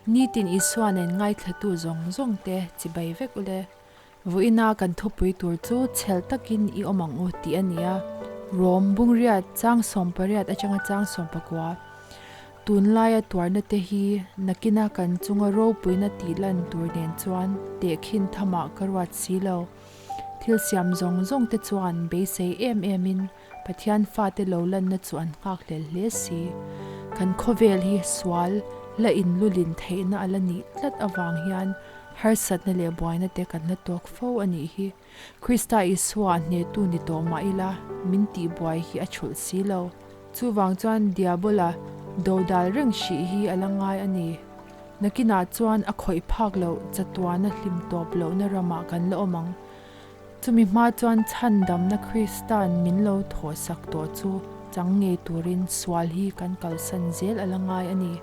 Nitin Isua nen ngaithlatu zawng zawng te chibai vek ule. Vawiina kan thupui tur chu chhel takin i awm ang u tih a ni a. Rom bungriat chang 18 atanga chang 19. Tunlaia tuarna te hi nakina kan chunga ropuina tih lan tur nen chuan tehkhin thamah ka ruat si lo. Thil siam zawng zawng te chuan beisei em em in Pathian fate lo lanna chu an nghak hlel hle si. Kan khawvel hi sual la inlulin theihna a la nih tlat avang hian harsatna leh buaina te kan la tawk fo a nih hi. Krista Isua hnehtu ni tawh mah ila min tihbuai hi a chhulh si lo. Chuvang chuan Diabola dodal reng hrih hi a la ngai a ni. Nakinah chuan a khawih phak loh chatuana hlim tawp lohna ramah kan la awm ang. Chumi hma chuan chhandamna Krista'n min lo thawhsak tawh chu chang ngei turin sual hi kan kalsan zel a la ngai a ni.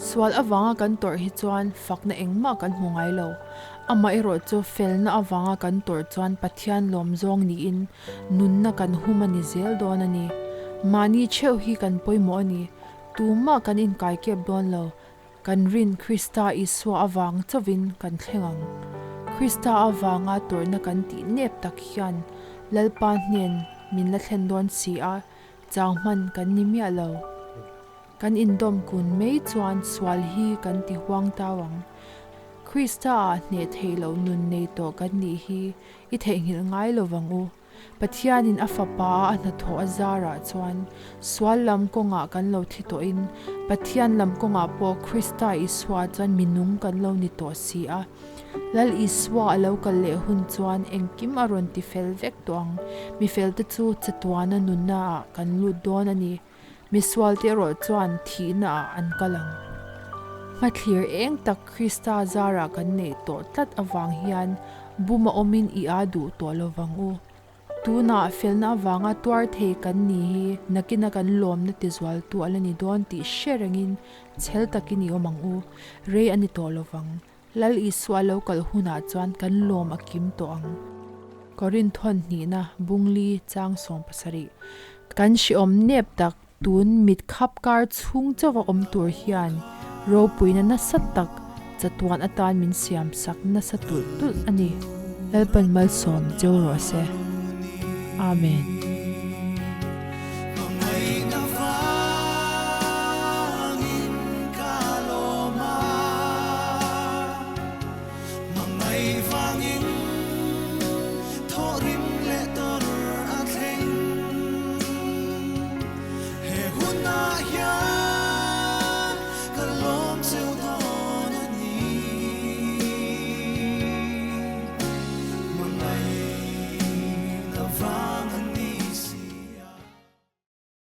Sual avanga kan tawrh hi chuan fakna engmah kan hmu ngai lo. Amaherawh chu felna avanga kan tawrh chuan Pathian lawmzawng niin nunna kan hum a ni zel dawn a ni. Mahni theuh hi kan pawimawh a ni. Tumah kan inkaikep dawn lo. Kan rin Krista Isua avang chauhin kan thleng ang. Krista avanga tawrhna kan tih nep tak hian Lalpa hnen min la thlen dawn si a, chau hman kan ni miah lo. Kan indawm kun mai chuan sual hi kan ti huang tau ang. Krista ah hneh theih loh nun nei tawh kan nih hi i theihnghilh ngai lo vang u. Pathianin a Fapa a hnathawh a zarah chuan sual lam kawngah kan lo thi tawhin Pathian lam kawngah pawh Krista Isua chuan mi nung kan lo ni tawh si a. Lal Isua a lo kal leh hun chuan engkim a rawn ti fel vek tawh ang. Mi felte chu chatuana nunnaah kan lut dawn a ni. Misualte erawh chuan thihnaah an kal ang. Hmathlir eng tak Krista zarah kan neih tawh tlat avang hian buma awmin i a duh tawh lo vang u. Tunah felna avanga tuar thei kan ni hi nakina kan lawmna tizualtu a la ni dawn tih hre rengin chhel takin i awm ang u. Rei a ni tawh lo vang. Lal Isua lo kal hunah chuan kan lawm a kim tawh ang. Korinthon hnihna Bungli chang 17. Kan hreawm nep tak tun mit khap kar chhung chauha awm tur hian ropuina nasa tak chatuan atan min siam sak nasa tulh tulh a ni. Lalpan malsawm cheu rawh se. Amen.